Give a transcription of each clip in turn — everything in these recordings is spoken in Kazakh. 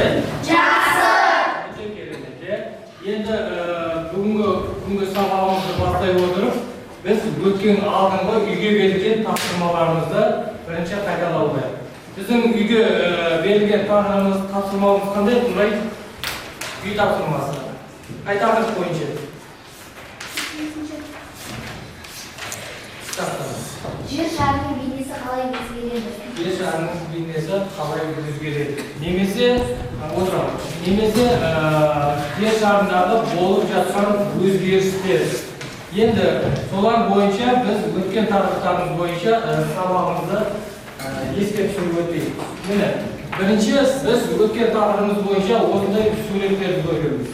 Қандай? Жақсы. Өте керемет, иә. Енді бүгінгі күнгі сабағымызды бастай отырып, біз өткен алдыңғы үйге берілген тапсырмаларымызды бірінші қайталап алайық. Біздің үйге берілген тапсырмамыз қандай? Нұрай, үй тапсырмасы. Қай тақырып бойынша? Тапсырма. Жер шарының бейнесі қалай өзгереді? Жер шарының бейнесі қалай өзгереді? Немесе отырамыз. Немесе жер шарындағы болып жатқан өзгерістер. Енді солар бойынша біз өткен тақырыптарымыз бойынша сабағымызды еске түсіріп өтейік. Міне, бірінші біз өткен тақырыбымыз бойынша осындай суреттерді көреміз.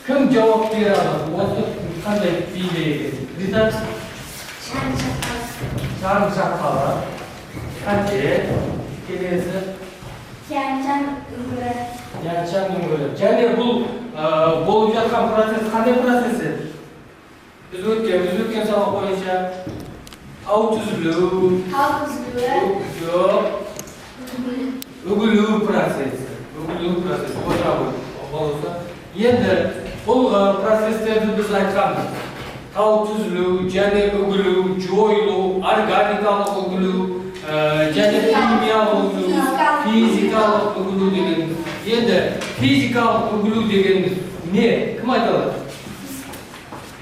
Кім жауап бере алады? Осы қандай бейне екен? Рита? Шарын шатқалы. Шарын шатқалы. Қате. Келесі. Тянь-Шань үңгірі. Тянь-Шань үңгірі. Және бұл болып жатқан процесс қандай процесс еді? Біз өткен сабақ бойынша тау түзілу, Тау түзілуі. Жоқ, үгілу процесі. Үгілу процесі. Отыра ғой, болса. Енді бұл процестерді біз айтқанбыз. Тау түзілу, және үгілу, жойылу, органикалық үгілу, және химиялық үгілу, физикалық үгілу дегеніміз. Енді физикалық үгілу дегеніміз не? Кім айта алады?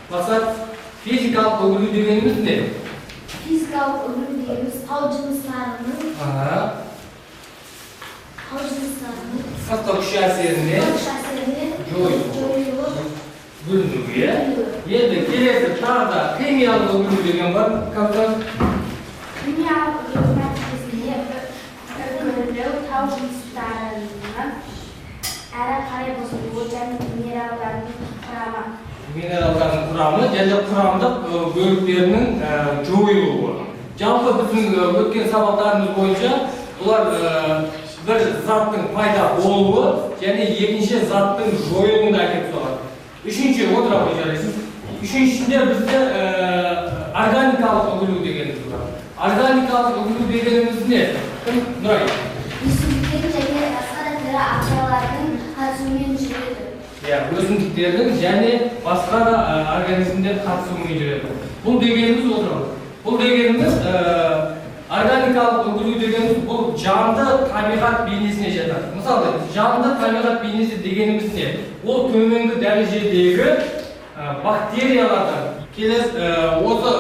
Мақсат, физикалық үгілу дегеніміз не? Физикалық үгілу дегеніміз тау жыныстарының тау жыныстарының сыртқы күш әсерінен күш әсерінен жойылу. Жойылып Бүліну, иә? Енді келесі тағы да химиялық үгілу деген бар. Кәусар? Химиялық үгілу нәтижесінде үгілу тау жыныстарының әрі қарай бұзылуы және минералдардың құрамы. Минералдардың құрамы және құрамдық бөліктерінің жойылуы. Жалпы біздің өткен сабақтарымыз бойынша бұлар бір заттың пайда болуы және екінші заттың жойылуына әкеліп соғады. Үшінші, отыра ғой, жарайсыз. Үшіншісінде бізде органикалық үгілу дегеніміз бар. Органикалық үгілу дегеніміз не? Кім? Нұрай. Өсімдіктердің және басқа да тірі ағзалардың қатысуымен жүреді. Иә, өсімдіктердің және басқа да организмдер қатысуымен жүреді. Бұл дегеніміз, отырамыз. Бұл дегеніміз органикалық үгілу дегеніміз бұл жанды табиғат бейнесіне жатады. Мысалы, жанды табиғат бейнесі дегеніміз не? Ол төменгі дәрежедегі бактериялардан келесі осы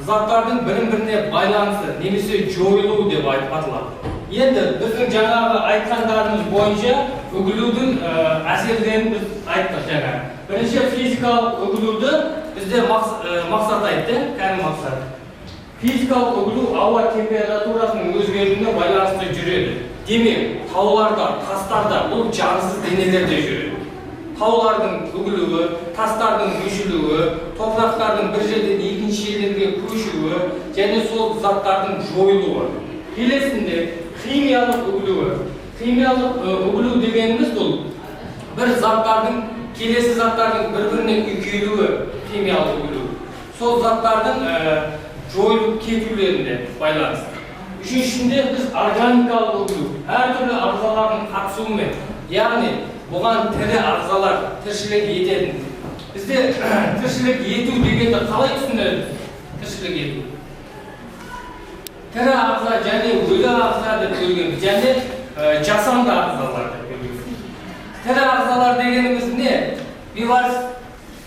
заттардың бірін-біріне байланысы немесе жойылуы деп айтып аталады. Енді біздің жаңағы айтқандарымыз бойынша үгілудің әсерлерін біз айттық жаңа. Бірінші физикалық үгілуді бізде Мақсат айтты, кәдімгі Мақсат. Физикалық үгілу ауа температурасының өзгеруіне байланысты жүреді. Демек, тауларда, тастарда бұл жансыз денелерде жүреді. Таулардың үгілуі, тастардың мүжілуі, топырақтардың бір жерден екінші жерлерге көшуі және сол заттардың жойылуы. Келесінде химиялық үгілуі. Химиялық үгілу дегеніміз бұл бір заттардың келесі заттардың бір-біріне үйкелуі, химиялық үгілу. Сол заттардың жойылып кетулеріне байланысты. Үшіншісінде біз органикалық үгілу, әртүрлі ағзалардың қатысуымен, яғни бұған тірі ағзалар тіршілік ететін. Бізде тіршілік ету дегенді қалай түсінеміз? Тіршілік ету. Тірі ағза және өлі ағза деп бөлгенбіз, және жасанды ағзалар деп бөлгенбіз. Тірі ағзалар дегеніміз не? Бейбарыс,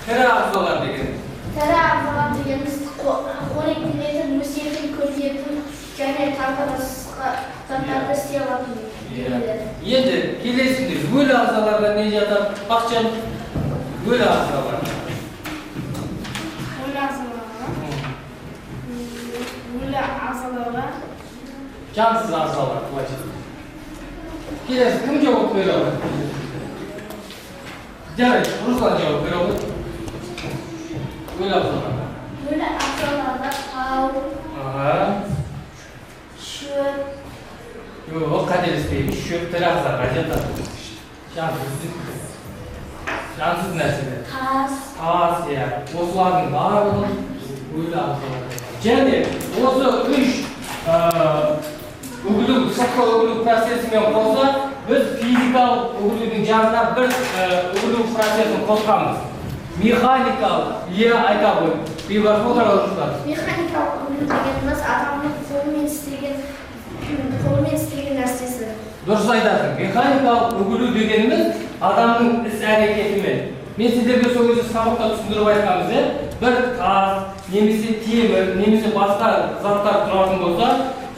тірі ағзалар дегеніміз. Тірі ағзалар дегеніміз қоректенетін, өсетін, көретін және тағы басқа заттарды істей алатын денелер. Енді келесінде өлі ағзаларға не жатады? Бақытжан, өлі ағзалар. Өлі ағзаларға, өлі ағзаларға. Жансыз ағзалар, былайша. Келесі кім жауап бере алады? Жарайды, Руслан жауап бере алады. Өлі ағзаларға. Өлі ағзаларға тау, шөп. Жоқ, қателеспеймін. Шөп тірі ағзаға жатады. Жансыз, жансыз нәрселер. Тас. Тас, иә. Осылардың барлығы өлі ағзалар. Және осы үш үгілу, сыртқы үгілу процесімен қоса біз Біз физикалық үгілудің жанына бір үгілу процесін қосқанбыз. Механикалық, иә, айта ғой. Бейбарыс отырыңыздар. Механикалық үгілу дегеніміз адамның қолымен істеген нәрсесі. Дұрыс айтасың. Механикалық үгілу дегеніміз адамның іс әрекетімен. Мен сіздерге сол кезде сабақта түсіндіріп айтқанбыз, иә? Бір тас, немесе темір, немесе басқа заттар тұратын болса,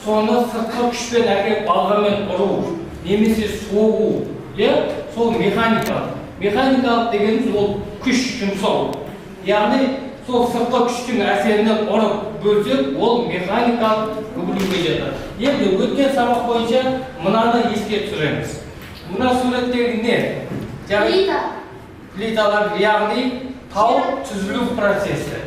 соны сыртқы күшпен әкеліп балғамен ұру, немесе соғу, иә? Сол механикалық. Механикалық дегеніміз ол күш жұмсау. Яғни сол сыртқы күштің әсерінен ұрып бөлсек, ол механикалық үгілуге жатады. Енді өткен сабақ бойынша мынаны еске түсіреміз. Мына суреттегі не? Яғни Плита. плиталар, яғни тау түзілу процесі.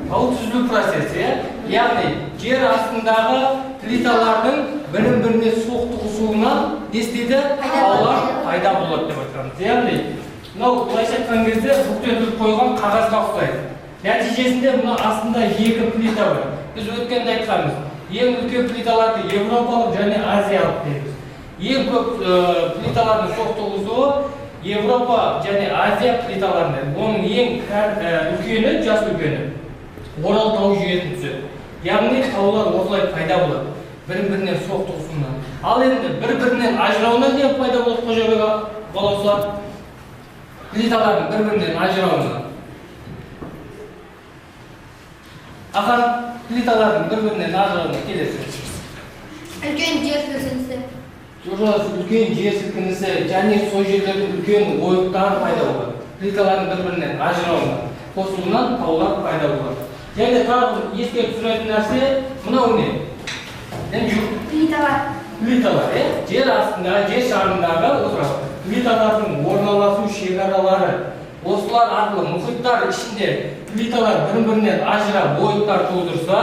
Тау түзілу процесі, иә? Яғни жер астындағы плиталардың бірін-біріне соқтығысуынан не істейді? Пайда Таулар болады. пайда болады деп айтқанбыз. Яғни мынау былайша айтқан кезде бүктетіліп қойған қағазға ұқсайды. Нәтижесінде мына астында екі плита бар. Біз өткенде айтқанбыз. Ең үлкен плиталарды европалық және азиялық дейміз. Ең көп плиталардың соқтығысуы Европа және Азия плиталарында. Оның ең үлкені, жас үлкені Орал тау жүйесін түзеді. Яғни таулар осылай пайда болады. Бір-бірінен соқтығысуынан. Ал енді бір-бірінен ажырауынан не пайда болды, Қожабек балаусылар? Плиталардың бір-бірінен ажырауынан. Ақан, плиталардың бір-бірінен ажырауына келесі. Үлкен жер сілкінісі. Дұрыс, үлкен жер сілкінісі және сол жерлерде үлкен ойықтар пайда болады. Плиталардың бір-бірінен ажырауынан, қосылуынан таулар пайда болады. Және тағы бір еске түсіретін нәрсе мынау не? Енді Плиталар. Плиталар, иә? Жер астындағы, жер шарындағы отырады. Плиталардың орналасу шекаралары. Осылар арқылы мұхиттар ішінде плиталар бір-бірінен ажырап ойықтар тудырса,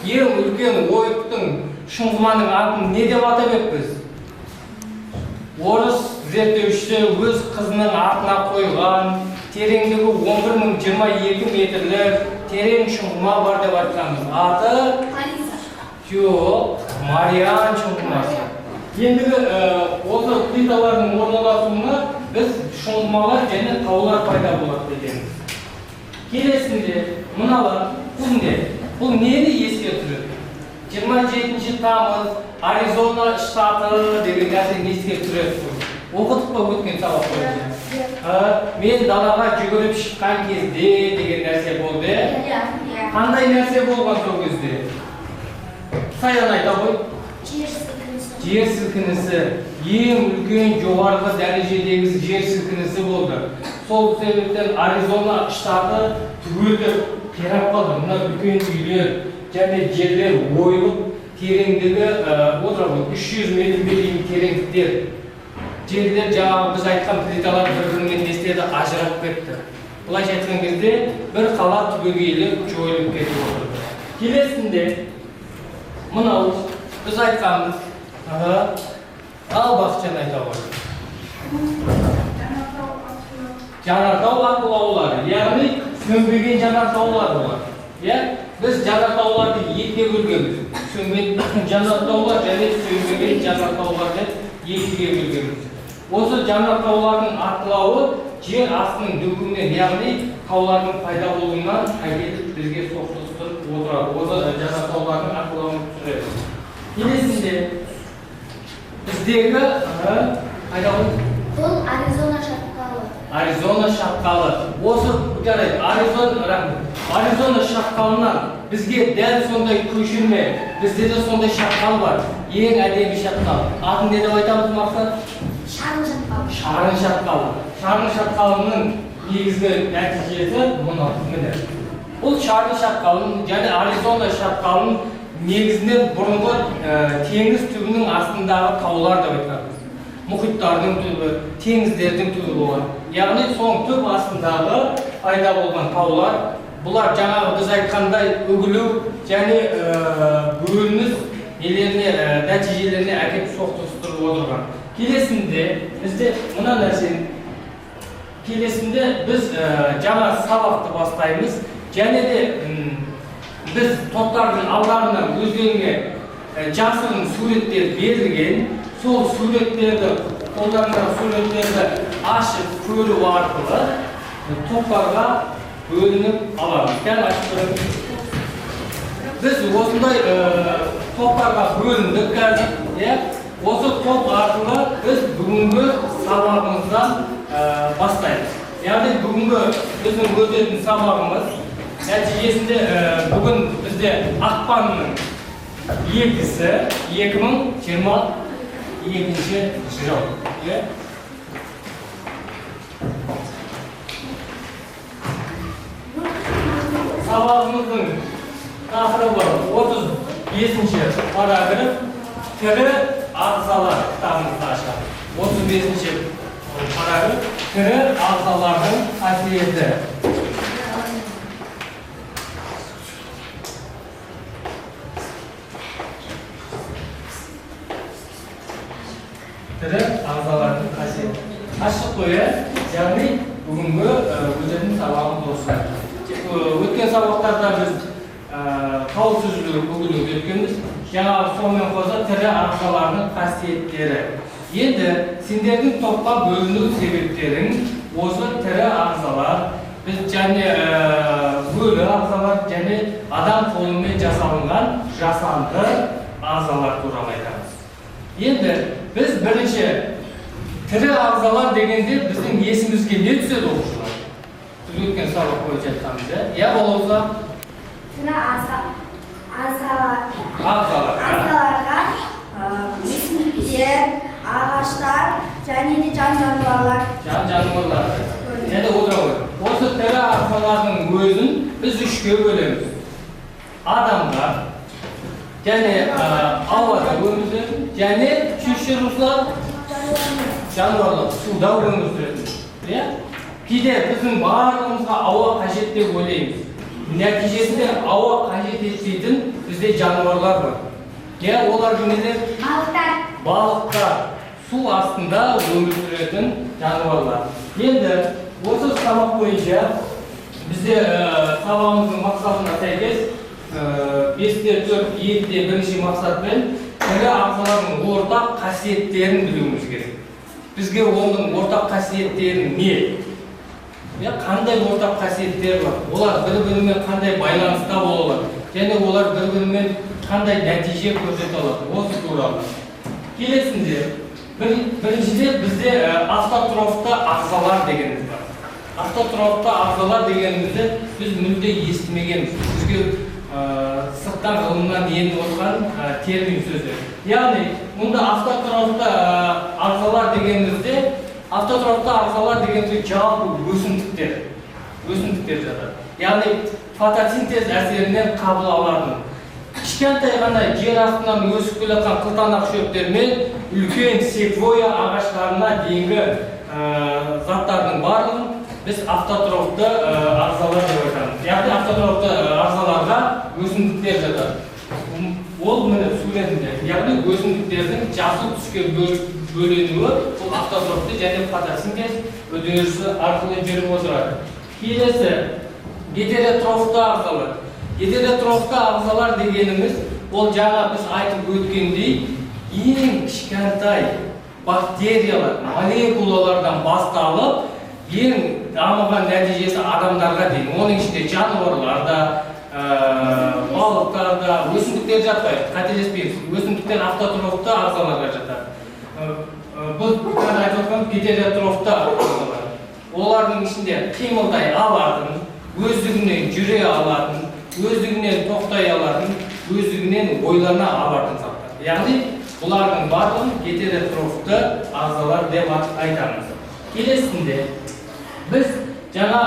ең үлкен ойықтың, шұңғыманың атын не деп атап едік біз? Орыс зерттеушісі өз қызының атына қойған тереңдігі 11 022 метрлік терең шұңғыма бар деп айтқанбыз. Аты Алиса. Жоқ, Мариан шұңғымасы. Ендігі осы плиталардың орналасуына біз шұңғымалар және таулар пайда болады дегенбіз. Келесінде мыналар бұл не? Бұл нені еске түсіреді? 27 тамыз, Аризона штаты деген нәрсені еске түсіреді бұл. Оқыдық па өткен сабақ бойынша? Мен далаға жүгіріп шыққан кезде деген нәрсе болды, иә? Иә. Иә. Қандай нәрсе болған сол кезде? Саян, айта ғой. Жер сілкінісі. Жер сілкінісі, ең үлкен жоғарғы дәрежедегі жер сілкінісі болды. Сол себептен Аризона штаты түгелдеп қирап қалды. Мына үлкен үйлер және жерлер ойылып, тереңдігі отыра 300 метрге дейін тереңдіктер. Жерлер, жаңағы біз айтқан плиталар бір бірімен не істеді? Ажырап кетті. Былайша айтқан кезде бір қала түбегейлі жойылып кетіп отырды. Келесінде мынау біз айтқанбыз. Аха. Ал, Бақытжан, айта ғой. Жанартау атқылаулары, яғни сөнбеген жанартаулар олар. Иә? Біз жанартауларды екіге бөлгенбіз. Сөнген жанартаулар және сөнбеген жанартаулар деп екіге бөлгенбіз. Осы жанартаулардың атқылауы жер астының дүмпуінен, яғни таулардың пайда болуынан әкеліп бізге соқтығыстырып отырады. Осы жанартаулардың атқылауын түсіреді. Келесінде біздегі қайда ғой? Бұл Аризона шатқалы. Аризона шатқалы. Осы жарайды, Аризона, рахмет. Аризона шатқалынан бізге дәл сондай көшірме, бізде де сондай шатқал бар. Ең әдемі шатқал. Атын не деп айтамыз, Мақсат? Шарын шатқалы. Шарын шатқалы. Шарын шатқалының негізгі нәтижесі мынау, міне. Бұл Шарын шатқалының және Аризона шатқалының негізінен бұрынғы теңіз түбінің астындағы таулар деп айтамыз. Мұхиттардың түбі, теңіздердің түбі болған. Яғни соның түп астындағы пайда болған таулар, бұлар жаңағы біз айтқандай үгілу және бөлініс нелеріне, нәтижелеріне әкеліп соқтығыстырып отырған. Келесінде бізде мына нәрсені, келесінде біз жаңа сабақты бастаймыз және де біз топтардың алдарына өздеріңе жасырын суреттер берілген. Сол суреттерді Қолдарыңдағы суреттерді ашып көру арқылы топтарға бөлініп аламыз. Кәне, ашып көріңіз. Біз осындай топтарға бөліндік қазір, иә? Осы топ арқылы біз бүгінгі сабағымыздан бастаймыз. Яғни бүгінгі біздің өтетін сабағымыз нәтижесінде бүгін бізде ақпанның 2-сі 2022 жыл. Иә? Сабағымыздың тақырыбы 35 параграф, тірі ағзалар. Кітабымызды ашамыз. 35 параграф, тірі ағзалардың қасиеті. Тірі ағзалардың қасиеті. Ашық қой, иә? Яғни бүгінгі өтетін сабағымыз осы. Өткен сабақтарда біз тау сүзілуі бүгін өткенбіз. Жаңағы сонымен қоса тірі ағзалардың қасиеттері. Енді сендердің топқа бөліну себептерің осы тірі ағзалар, біз және өлі ағзалар және адам қолымен жасалынған жасанды ағзалар туралы айтамыз. Енді біз бірінші тірі ағзалар дегенде біздің есімізге не түседі, оқушылар? Біз өткен сабақ бойынша айтқанбыз, иә? Иә, болса? Тірі ағзалар. Ағзаларға өсімдіктер, ағаштар және де жан-жануарлар. Жан-жануарлар. Және отыра ғой. Осы тірі ағзалардың өзін біз үшке бөлеміз. Адамдар және ауада өмір сүретін, және үшінші руслан жануарлар, суда өмір сүретін. Иә? Кейде біздің барлығымызға ауа қажет деп ойлаймыз. Нәтижесінде ауа қажет етпейтін бізде жануарлар бар. Иә, олар нелер? Балықтар. Балықтар, су астында өмір сүретін жануарлар. Енді осы сабақ бойынша бізде сабағымыздың мақсатына сәйкес 5-те 4, 2-де бірінші мақсатпен тірі ағзалардың ортақ қасиеттерін білуіміз керек. Бізге оның ортақ қасиеттері не? Иә, қандай ортақ қасиеттері бар? Олар бір-бірімен қандай байланыста бола алады? Және олар бір-бірімен қандай нәтиже көрсете алады? Осы туралы. Келесінде, біріншіде бізде автотрофты ағзалар дегеніміз бар. Автотрофты ағзалар дегенімізді біз мүлде естімегенбіз. Бізге сырттан ғылымнан еніп отырған термин сөзі. Яғни, мұнда автотрофты ағзалар дегенімізде, автотрофты ағзалар дегенімізде жалпы өсімдіктер жатады. Яғни, фотосинтез әсерінен қабыл алатын. Кішкентай ғана жер астынан өсіп келе жатқан қылтанақ шөптер мен үлкен секвоя ағаштарына дейінгі заттардың барлығын біз автотрофты ағзалар деп айтамыз. Яғни автотрофты ағзаларға өсімдіктер жатады. Ол міне суретінде, яғни өсімдіктердің жасыл түске бөленуі бұл автотрофты және фотосинтез үдерісі арқылы жүріп отырады. Келесі гетеротрофты ағзалар. Гетеротрофты ағзалар дегеніміз ол жаңа біз айтып өткендей ең кішкентай бактериялар, молекулалардан басталып ең дамыған нәтижесі адамдарға дейін. Оның ішінде жануарлар да, балықтар да, өсімдіктер жатпайды. Қателеспейміз. Өсімдіктер автотрофты ағзаларға жатады. Бұл қазір айтып отқан гетеротрофты ағзалар. Олардың ішінде қимылдай алатын, өздігінен жүре алатын, өздігінен тоқтай алатын, өздігінен ойлана алатын заттар. Яғни бұлардың барлығын гетеротрофты ағзалар деп айтамыз. Келесінде біз жаңа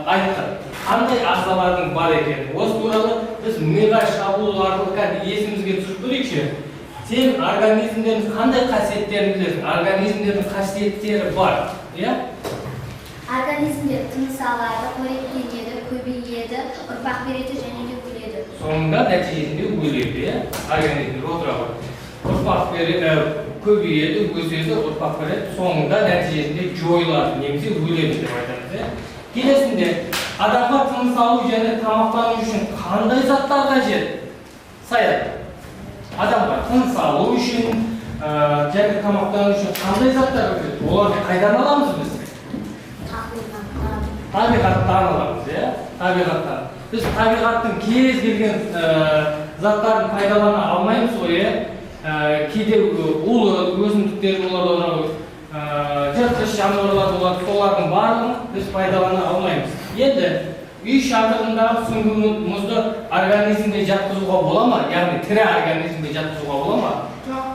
айттық, қандай ағзалардың бар екенін. Осы туралы біз миға шабуыл арқылы кәдімгі есімізге түсіріп көрейікші. Сен организмдердің қандай қасиеттерін білесің? Организмдердің қасиеттері бар, иә? Организмдер тыныс алады, қоректенеді, көбейеді, ұрпақ береді және де өледі. Соңында нәтижесінде өледі, иә? Организмдер отырады. Ұрпақ береді, көбейеді, өседі, ұрпақ береді, соңында нәтижесінде жойылады, немесе өледі деп айтамыз, иә? Келесінде адамға тыныс алу және тамақтану үшін қандай заттар қажет? Саят. Адамға тыныс алу үшін, және тамақтану үшін қандай заттар қажет? Оларды қайдан аламыз біз? Табиғаттан аламыз, иә? Табиғаттан. Біз табиғаттың кез келген заттарын пайдалана алмаймыз ғой, иә? Кейде улы өсімдіктер болады, жыртқыш жануарлар болады, солардың барлығын біз пайдалана алмаймыз. Енді үй шатырындағы сүңгі мұзды организмге жатқызуға бола ма? Яғни тірі организмге жатқызуға бола ма? Жоқ.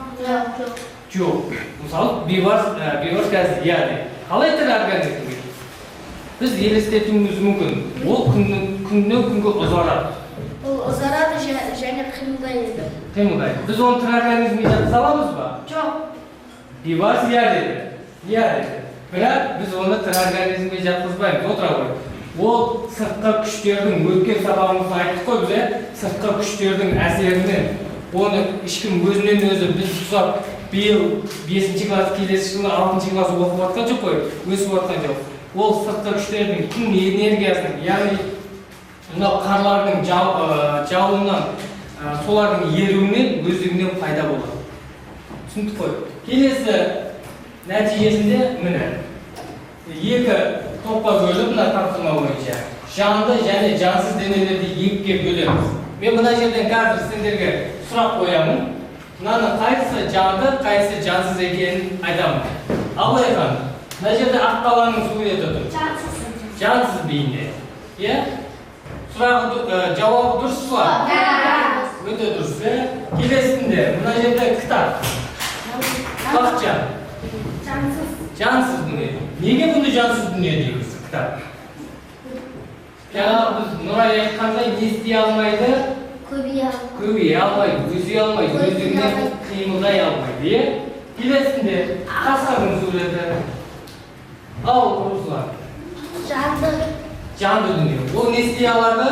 Жоқ. Мысалы, Бейбарыс қазір иә дейді. Қалай тірі организмге? Біз елестетуіміз мүмкін. Ол күннен күнге ұзарады. Ол ұзарады және қимылдайды. Қимылдайды. Біз оны тірі организмге жатқыза аламыз ба? Жоқ. Бейбарыс иә деді. Иә деді. Бірақ біз оны тірі организмге жатқызбаймыз. Отыра ғой. Ол сыртқы күштердің, өткен сабағымызда айттық қой біз, сыртқы күштердің әсерінен оны ешкім өзінен өзі біз ұқсап биыл 5-ші класс, келесі жылы 6-шы класс оқып жатқан жоқ қой, өсіп жатқан жоқ. Ол сыртқы күштердің күн энергиясының, яғни мынау қарлардың жауыннан, солардың еруінен өздігінен пайда болады. Түсіндік қой. Келесі нәтижесінде міне екі топқа бөліп, мына тапсырма бойынша жанды және жансыз денелерді екіге бөлеміз. Мен мына жерден қазір сендерге сұрақ қоямын. Мынаның қайсысы жанды, қайсысы жансыз екенін айтамын. Абылайхан, мына жерде ақ қаланың суреті тұр. Жансыз. Жансыз бейне. Иә? Сұрағы, жауабы дұрыс па? Өте дұрыс, иә? Келесінде мына жерде кітап. Бақша. Жансыз. Жансыз дүние. Неге бұны жансыз дүние дейміз, кітап? Жаңа біз Нұрай айтқандай, не істей алмайды? Көбейе алмайды. Көбейе алмайды, өсе алмайды, Көбейе өздігінен алмайды. қимылдай алмайды, иә? Келесінде қасқырдың суреті. Ал, Руслан. Жанды. Жанды дүние. Ол не істей алады?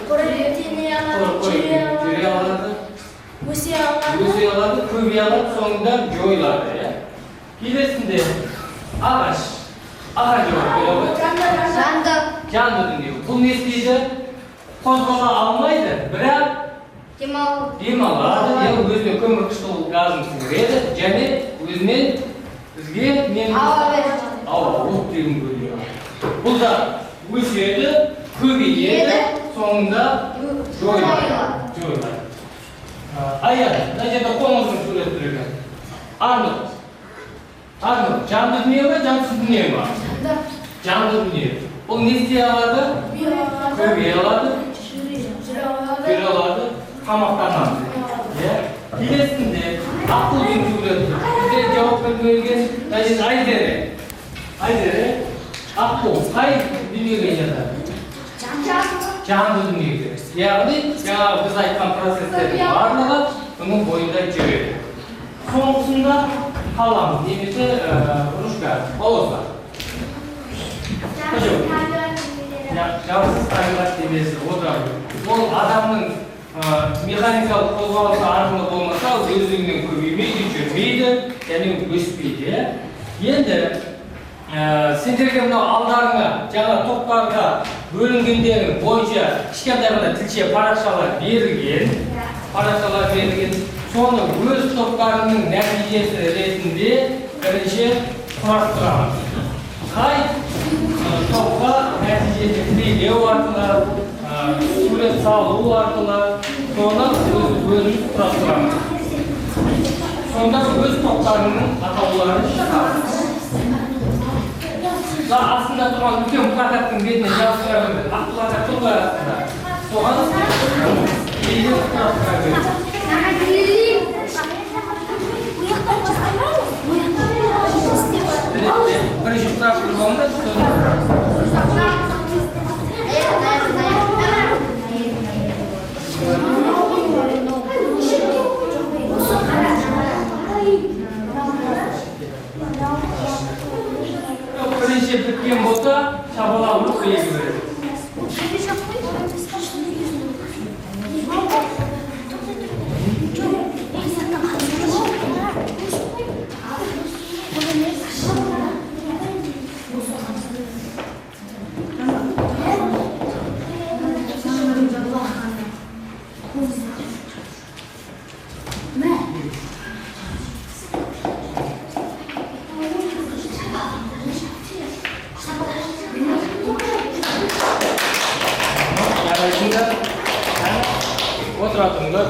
Қоректене алады, жүре Жүре алады, алады, өсе алады. өсе алады, көбейе алады, соңында жойылады, иә? Келесінде ағаш. Ағаш жауап бере ғой. Жанды. Жанды дүние. Бұл не істейді? Қозғала алмайды, бірақ демалады, яғни өзіне көмірқышқыл газын сіңіреді және өзінен бізге нені? Ауа береді. Ауа, оттегін бөледі. Бұл да өседі, көбейеді, соңында жойылады. Жойылады. Аян, мына жерде қоңыздың суреті тұр екен. Армұт. Армұт, жанды дүние ме, жансыз дүние ме? Жанды. Жанды дүние. Бұл не істей алады? Көбейе алады, Жүре алады. жүре алады, тамақтанады. Иә? Келесінде аққудың суреті. Бізде жауап бермеген мына жерде Айзере. Айзере, аққу қай дүниеге жатады? Жанды дүниеге. Яғни жаңағы біз айтқан процестердің барлығы бұның бойында жүреді. Соңғысында қалам немесе ручка, полоса. Жансыз табиғат денесі отырады. Ол адамның механикалық қозғалысы арқылы болмаса, өздігінен көбеймейді, жүрмейді және өспейді. Енді сендерге мынау алдарыңа жаңа топтарға бөлінгендерің бойынша кішкентай ғана тілше парақшалар берілген. Парақшалар берілген. Соны өз топтарының нәтижесі ретінде бірінші құрастырамыз. Қай топқа нәтижесі билеу арқылы, сурет салу арқылы соны өзіміз құрастырамыз. Сонда өз топтарының атаулары шығады. Мына астында тұрған үлкен плакаттың бетіне жазып қоя береді. Ақ плакат тұр ғой астында. Соған белгілеп құрастыра береді. Бірінші құрастырып алыңдар, сосын. Бірінші біткен болса, шабалақ ұрып белгі береді. Отыра тұрыңдар.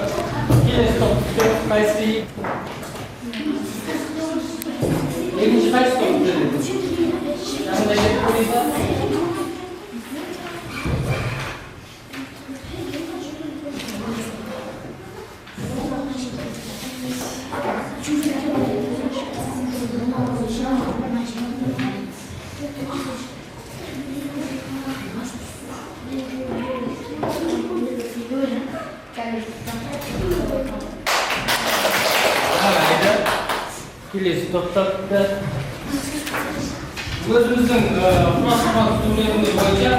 Келесі топ қайсысы? Екінші қайсы топ бітеді? Жақында жетіп көрейік. Келесі топтапты. Өзіміздің құрастырған түсінігіміз бойынша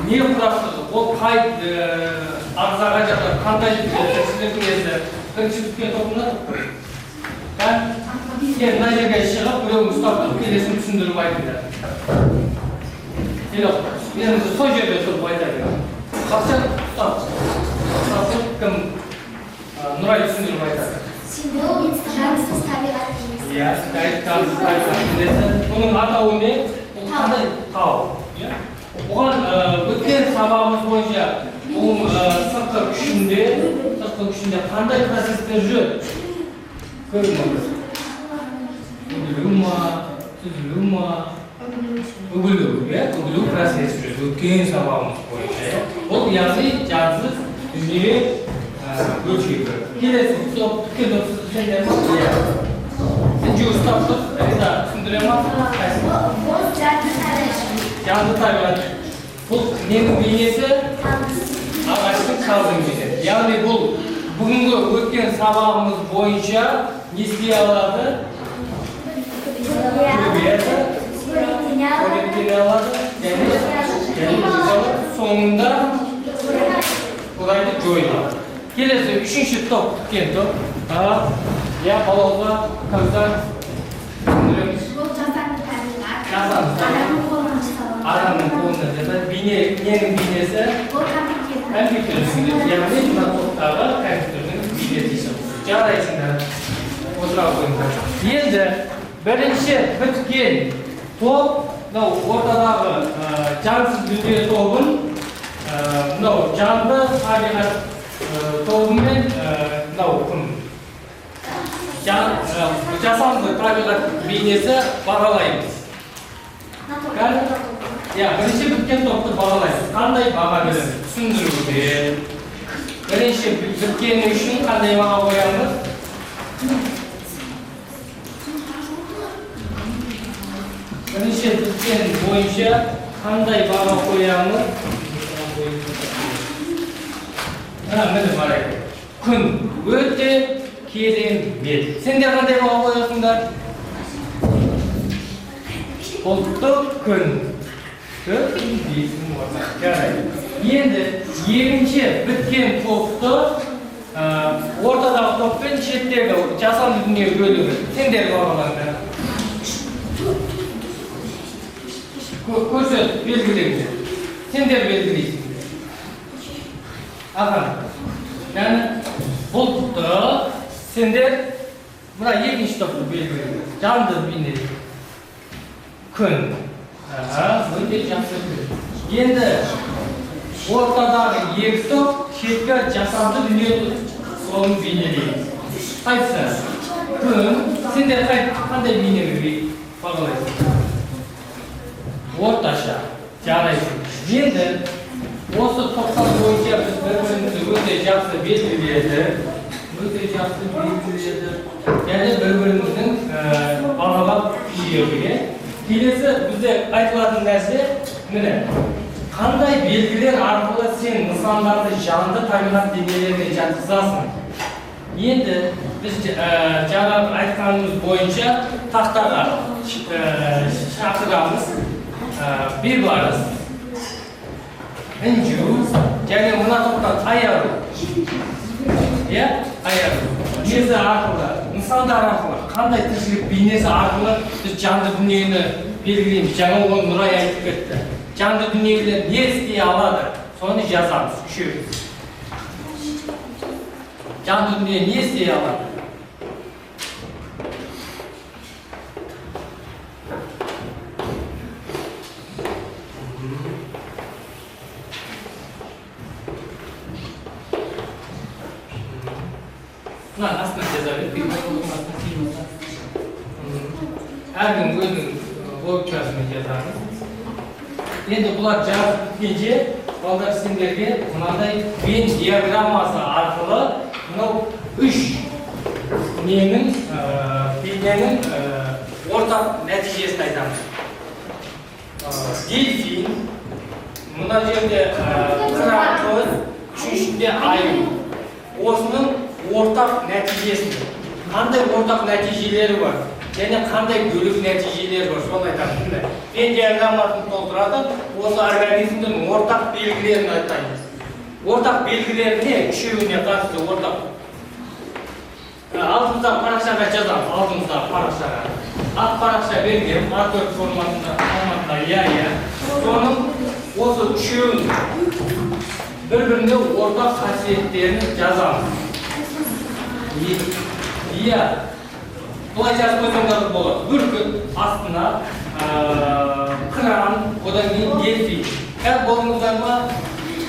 не құрастырдық, ол қай ағзаға жатады, қандай тіршілік иесі. Бірінші біткен тобына мына жерге шығып, біреуін ұстап тұрып, келесін түсіндіріп айтыңдар. Енді сол жерде тұрып айта беріңіз. Қақшан ұстап тұрып, кім Нұрай түсіндіріп айтады. Бұл жансыз табиғат бейнесі. Иә, жансыз табиғат бейнесі. Бұның атауы не? Бұл қандай тау? Бұған өткен сабағымыз бойынша бұның сыртқы күшінде қандай процесстер жүреді? Көрдіңіз. Үгілу ма, түзілу ма? Үгілу, иә, үгілу процесі жүреді. Өткен сабағымыз бойынша. Бұл яғни жансыз дүние бөлшегі. Келесі топ, біткен топ сендер ма? Иә. Інжу ұстап тұр, Риза түсіндіре ма? Бұл жанды табиғат. Жанды табиғат. Бұл ненің бейнесі? Ағаштың, талдың бейнесі. Яғни бұл бүгінгі өткен сабағымыз бойынша не істей алады? Көбейеді, қоректене алады, және соңында оларды жойылады. Келесі үшінші топ, біткен топ. Иә, Балауға, Кәусар, түсіндіреміз. Бұл жасанды табиғат. Жасанды табиғат. Адамның қолынан жасалған. Адамның қолынан жасалған. Бейне, ненің бейнесі? Бұл компьютер. Компьютер бейнесі. Яғни мына топтағы компьютердің бейнесі шығып. Жарайсыңдар. Отыра қойыңдар. Енді бірінші біткен топ, мынау ортадағы жансыз дүние тобын, мынау жанды табиғат тобымен, мынау кім? Жасанды табиғат бейнесі бағалаймыз. Иә, бірінші біткен топты бағалаймыз. Қандай баға береміз? Түсіндіруде. Бірінші біткені үшін қандай баға қоямыз? Бірінші біткен бойынша қандай баға қоямыз? Міне қарай. Күн өте керемет. Сендер қандай баға қоясыңдар? Ұлттық күн. 4 күн 5 күн орта. Жарайды. Енді екінші біткен топты ортадағы топ пен шеттегі жасанды дүние бөлігі. Сендер бағалаңдар. Көрсет, белгілеңдер. Сендер белгілейсіңдер. Аха. Яғни бұлтты сендер мына екінші топты белгілеңдер. Жанды бейне. Күн. Өте жақсы күн. Енді ортадағы екі топ шеткі жасанды дүние соның бейнелейміз. Қайсысы? Күн. Сендер қандай бейнені бағалайсыңдар? Орташа. Жарайсың. Енді осы топтар бойынша біз бір-бірімізді өте жақсы белгіледік. Өте жақсы белгіледік. Және бір-біріміздің бағалап жүйеге. Келесі бізде айтылатын нәрсе міне. Қандай белгілер арқылы сен нысандарды жанды табиғат денелеріне жатқызасың? Енді біз жаңа айтқанымыз бойынша тақтаға шақырамыз. Бейбарыс, Інжу, және мына топтан Аяру. Иә, Аяру. Несі арқылы, нысандар арқылы, қандай тіршілік бейнесі арқылы біз жанды дүниені белгілейміз. Жаңа оны Нұрай айтып кетті. Жанды дүниелер не істей алады? Соны жазамыз үшеуміз. Жанды дүние не істей алады? Мына астына жаза бер, астына. Әркім өзінің логикасымен жазамыз. Енді бұлар жазып біткенше, балдар, сендерге мынандай Венн диаграммасы арқылы мынау үш ненің, бейненің ортақ нәтижесін айтамыз. Дельфин, мына жерде қыран көз, үшіншінде аю. Осының ортақ нәтижесін, қандай ортақ нәтижелері бар және қандай бөлек нәтижелері бар, соны айтамыз. Міне, Венн диаграммасын толтырады, осы организмдің ортақ белгілерін айтаймыз. Ортақ белгілері не? Үшеуіне қатысты ортақ. Алдымыздағы парақшаға жазамыз, алдымыздағы парақшаға. Ақ парақша берген, А4 форматында, иә. Соның осы үшеуін бір-біріне ортақ қасиеттерін жазамыз. Иә, былай жазып қойсаңдар да болады. Бүркіт, астына қыран, одан кейін дельфин. Қазір болдыңыздар ма?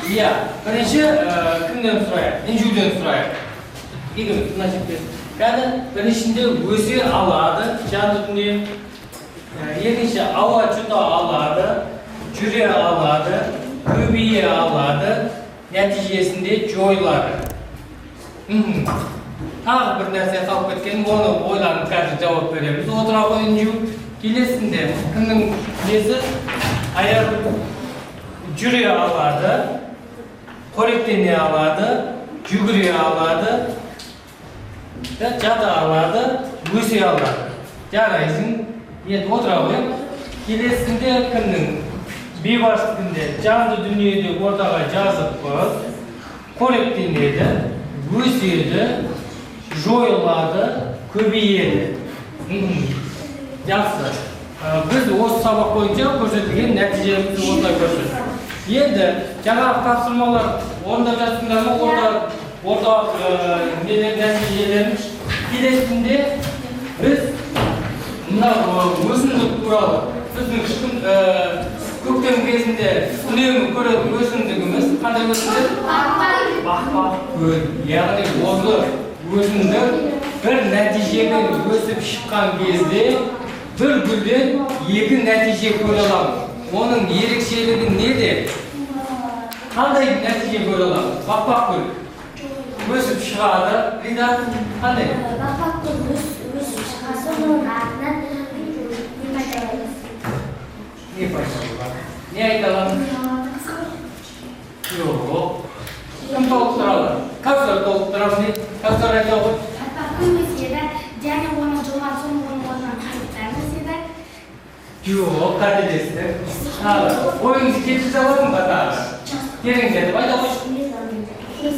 Иә, бірінші кімнен сұрайық? Інжуден сұрайық. Екеуміз мына жерде. Қазір біріншінде өсе алады жанды дүние. Екінші, ауа жұта алады, жүре алады, көбейе алады, нәтижесінде жойылады. Тағы бір нәрсе қалып кеткен, оны ойланып қазір жауап береміз. Отыра ғой, Інжу. Келесінде кімнің несі? Аяр. Жүре алады, қоректене алады, жүгіре алады, да, жата алады, өсе алады. Жарайсың. Енді отыра ғой. Келесінде кімнің? Бейбарыстікінде жанды дүниеде ортаға жазыппыз. Қоректенеді, өседі, жойылады, көбейеді. Жақсы. Біз осы сабақ бойынша көрсетілген нәтижемізді осылай көрсеттік. Енді жаңағы тапсырмалар орындап жатсыңдар ма? Орта нелер, нәтижелерін. Келесінде біз мына өсімдік туралы, біздің көктем кезінде үнемі көретін өсімдігіміз қандай өсімдік? Бақбақ гүл. Яғни осы өсімдік бір нәтижемен өсіп шыққан кезде бір гүлден екі нәтиже көре аламыз. Оның ерекшелігі неде? Қандай нәтиже көре аламыз? Бақбақ гүл өсіп шығады. Рида, қандай? Бақбақ гүл өсіп шыққан соң, оның артынан не пайда болады? Не пайда болады? Не айта аламыз? Жоқ, кім толықтыра алады? Кәусар толықтырамын дейді. Кәусар, айта ғой. Бақбақ гүл өседі және оның жұлған соң оның орнынан қайықтар өседі. Жоқ, қателесті. Тағы ойыңызды келтіре аладым ба? Тағы тереңдетіп айта қойшы.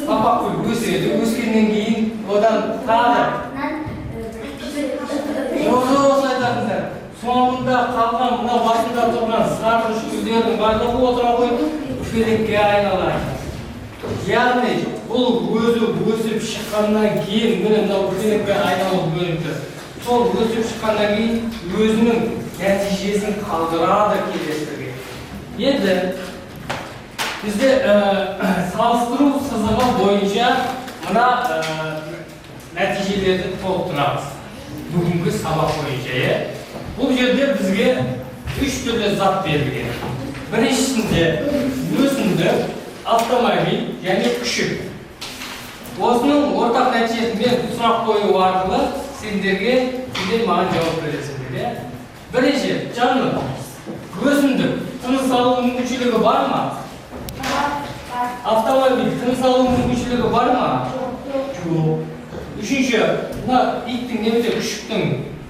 Бақбақ гүл өседі, өскеннен кейін одан тағы осы айтатындар, соңында қалған мына басында тұрған сары гүлдердің барлығы, отыра ғой, үфелекке айналады. Яғни бұл өзі өсіп шыққаннан кейін, міне, мынау үфелекке айналып бөлініп тұр. Сол өсіп шыққаннан кейін өзінің нәтижесін қалдырады келесіге. Енді бізде салыстыру сызығы бойынша мына нәтижелерді толықтырамыз бүгінгі сабақ бойынша, иә. Бұл жерде бізге үш түрлі зат берілген. Біріншісінде өсімдік, автомобиль және күшік. Осының ортақ нәтижесін мен сұрақ қою арқылы сендерге, сендер маған жауап бересіңдер, иә. Бірінші, жаным, өсімдік тыныс алу мүмкіншілігі бар ма? Автомобиль тыныс алу мүмкіншілігі бар ма? Жоқ. Үшінші, мына иттің немесе күшіктің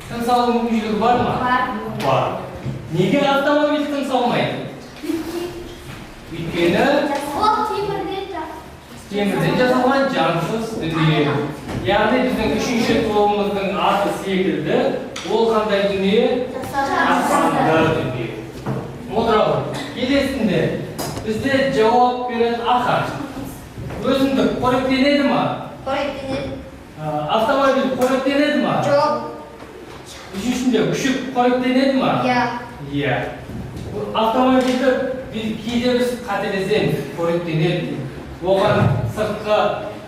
тыныс алу мүмкіншілігі бар ма? Бар. Неге автомобиль тыныс алмайды? Өйткені Ол темірден темірден жасалған жансыз дүние. Яғни біздің үшінші тобымыздың аты секілді, ол қандай дүние? Жасанды дүние. Отыра ғой. Келесінде бізде жауап беретін Ахан. Өсімдік қоректенеді ма? Қоректенеді. Автомобиль қоректенеді ма? Жоқ. Үшіншінде, күшік қоректенеді ма? Иә. Иә. Бұл автомобильді біз кейде қателесеміз, қоректенеді. Оған сыртқы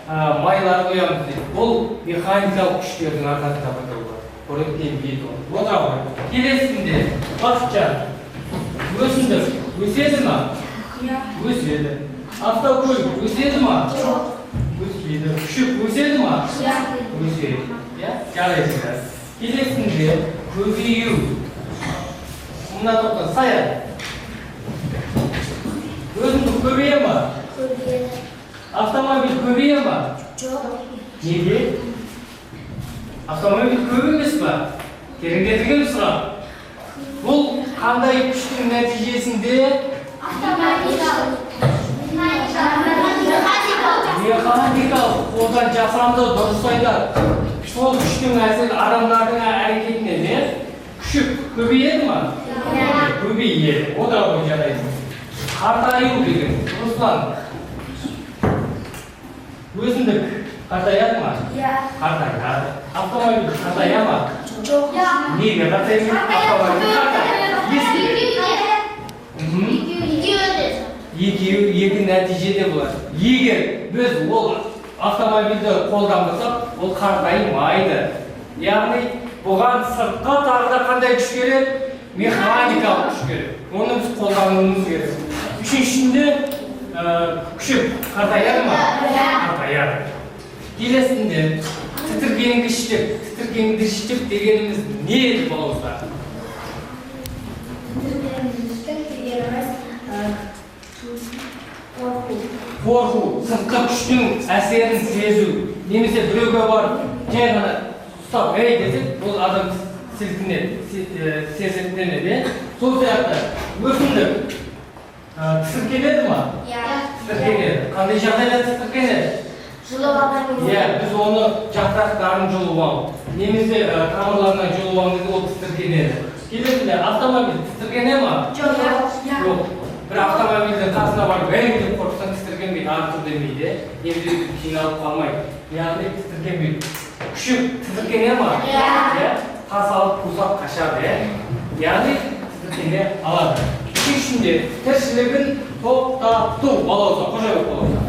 майлар құямыз дейді. Бұл механикалық күштердің арқасында пайда болады. Қоректенбейді ол. Отыра ғой. Келесінде Бақытжан, өсімдік өседі ма? Өседі. Автокөлік өседі ма? Өспейді. Күшік өседі ма? Өседі. Иә, жарайсыңдар. Келесінде көбею. Мына тоқта Саят. Өсімдік көбейе ма? Көбейеді. Автомобиль көбейе ма? Жоқ. Неге? Автомобиль көп емес па? Тереңдетілген сұрақ. Бұл қандай күштің нәтижесінде? Механикалық, қолдан жасанды, дұрыс айтады. Сол күштің әсері адамдардың әрекетінен, иә? Күшік көбейеді ма? Көбейеді. О да ғой, жарайсың. Қартаю деген, Руслан. Өсімдік қартаяды ма? Иә. Қартаяды. Автомобиль қартая ма? Жоқ. Неге қартаймайды? Автомобиль қартаяды. Мхм. Екеуі екі нәтижеде болады. Егер біз ол автомобильді қолданбасақ, ол қартаймайды. Яғни бұған сыртқы тағы да қандай күш керек? Механикалық күш керек. Оны біз қолдануымыз керек. Үшіншісінде күшік қартаяды ма? Қартаяды. Келесінде тітіркенгіштік. Тітіркенгіштік дегеніміз не еді, балауыздар? Тітіркенгіштік дегеніміз қорқу. Қорқу, сыртқы күштің әсерін сезу. Немесе біреуге барып жай ғана ұстап, ей десек, ол адам сілкінеді, сезіктенеді, иә? Сол сияқты өсімдік тітіркенеді ма? Иә. Тітіркенеді. Қандай жағдайда тітіркенеді? Жұлып алған кезде. Иә, біз оны жапырақтарын жұлып алып, немесе тамырларынан жұлып алған кезде ол тітіркенеді. Келесінде автомобиль тітіркене ма? Жоқ. Жоқ. Бір автомобильдің қасына барып, ей деп қорықсаң, тітіркенбейді, ары тұр демейді, немесе өйтіп қиналып қалмайды. Яғни тітіркенбейді. Күшік тітіркене ма? Иә. Иә. Тас алып қусақ қашады, иә. Яғни тітіркене алады. Үшіншісінде тіршілігін тоқтату. Балауса, Қожабек балауса.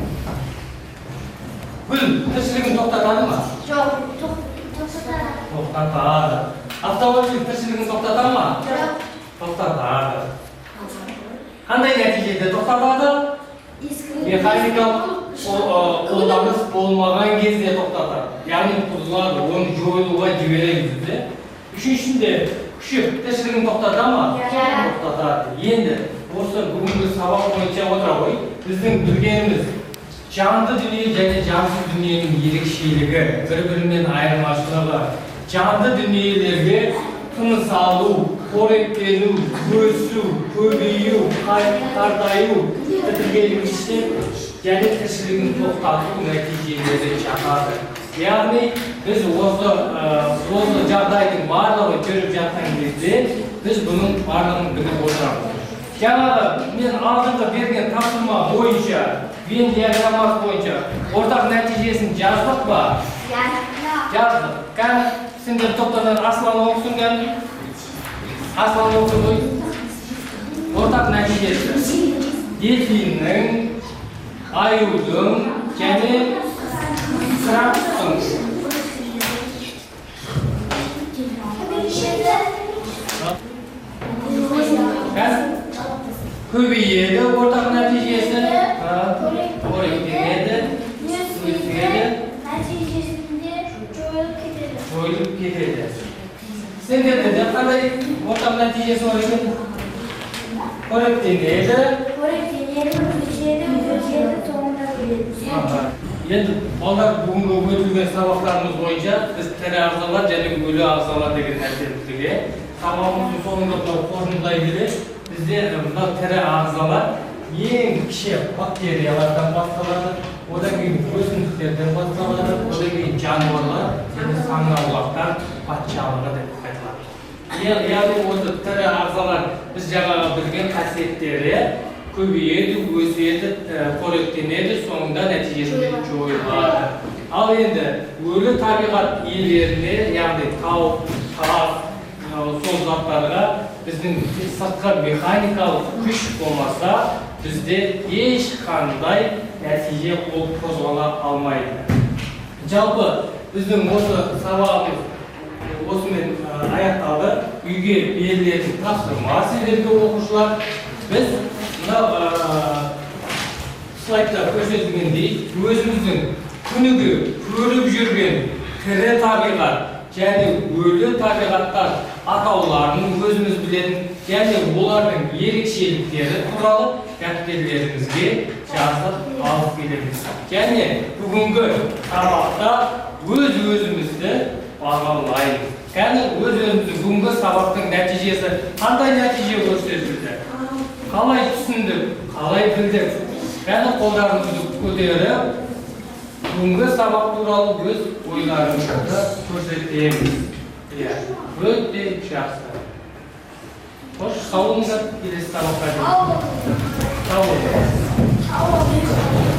Гүл тіршілігін тоқтатады ма? Жоқ. Тоқтатады. Тоқтатады. Автомобиль тіршілігін тоқтата ма? Жоқ. Тоқтатады. Қандай нәтижеде тоқтатады? Механикалық қолданыс болмаған кезде тоқтатады. Яғни бұзылады, оны жойылуға жібереміз, де. Үшіншісінде күшік тіршілігін тоқтата ма? Иә. Тоқтатады. Енді осы бүгінгі сабақ бойынша отыра ғой. Біздің білгеніміз жанды дүние және жансыз дүниенің ерекшелігі, бір-бірінен айырмашылығы. Жанды дүниелерге тыныс алу, қоректену, өсу, көбею, қартаю, тітіркенгіштік және тіршілігін тоқтату нәтижелері жатады. Яғни біз осы жағдайдың барлығы жүріп жатқан кезде біз бұның барлығын біліп отырамыз. Жаңағы мен алдыңғы берген тапсырма бойынша, Венн диаграммасы бойынша ортақ нәтижесін жаздық па? Иә. Жаздық. Кәні, сендер топтардан Аслан оқысын, кәні. Аслан оқы ғой. Ортақ нәтижесі. Дельфиннің, аюдың және крабтың. Кәні, көбейеді ортақ нәтижесі. Қоректенеді, өседі, Нәтижесінде жойылып кетеді. Жойылып кетеді. Сендерде де қандай ортақ нәтижесі бар екен? Қоректенеді. Қоректенеді, өседі, өседі, соңында өледі. Аха. Енді балдар, бүгінгі өтілген сабақтарымыз бойынша біз тірі ағзалар және өлі ағзалар деген нәрсені білдік, иә? Сабағымыздың соңында мынау қорытындылай келе, бізде мынау тірі ағзалар ең кіші бактериялардан басталады, одан кейін өсімдіктерден басталады, одан кейін жануарлар және саңырауқұлақтар патшалығы деп айтылады. Яғни осы тірі ағзалар біз жаңағы білген қасиеттері көбейеді, өседі, қоректенеді, соңында нәтижесінде жойылады. Ал енді өлі табиғат иелеріне, яғни тау, тас, сол заттарға біздің сыртқы механикалық күш болмаса, бізде ешқандай нәтиже ол қозғала алмайды. Жалпы, біздің осы сабағымыз осымен аяқталды. Үйге берілетін тапсырма сіздерге, оқушылар, біз мына слайдта көрсетілгендей, өзіміздің күніге көріп жүрген тірі табиғат және өлі табиғаттар атауларын өзіміз білетін және олардың ерекшеліктері туралы дәптерлерімізге жазып алып келеміз. Және бүгінгі сабақта өз өзімізді бағалаймыз. Кәні, өз өзімізді, бүгінгі сабақтың нәтижесі қандай, нәтиже көрсетілді, қалай түсіндік, қалай білдік? Кәні, қолдарымызды көтеріп, бүгінгі сабақ туралы өз ойларымызды көрсетеміз. Иә, өте жақсы. Қош, сау болыңыздар, келесі сабаққа дейін. Сау болыңыздар. Сау болыңыз.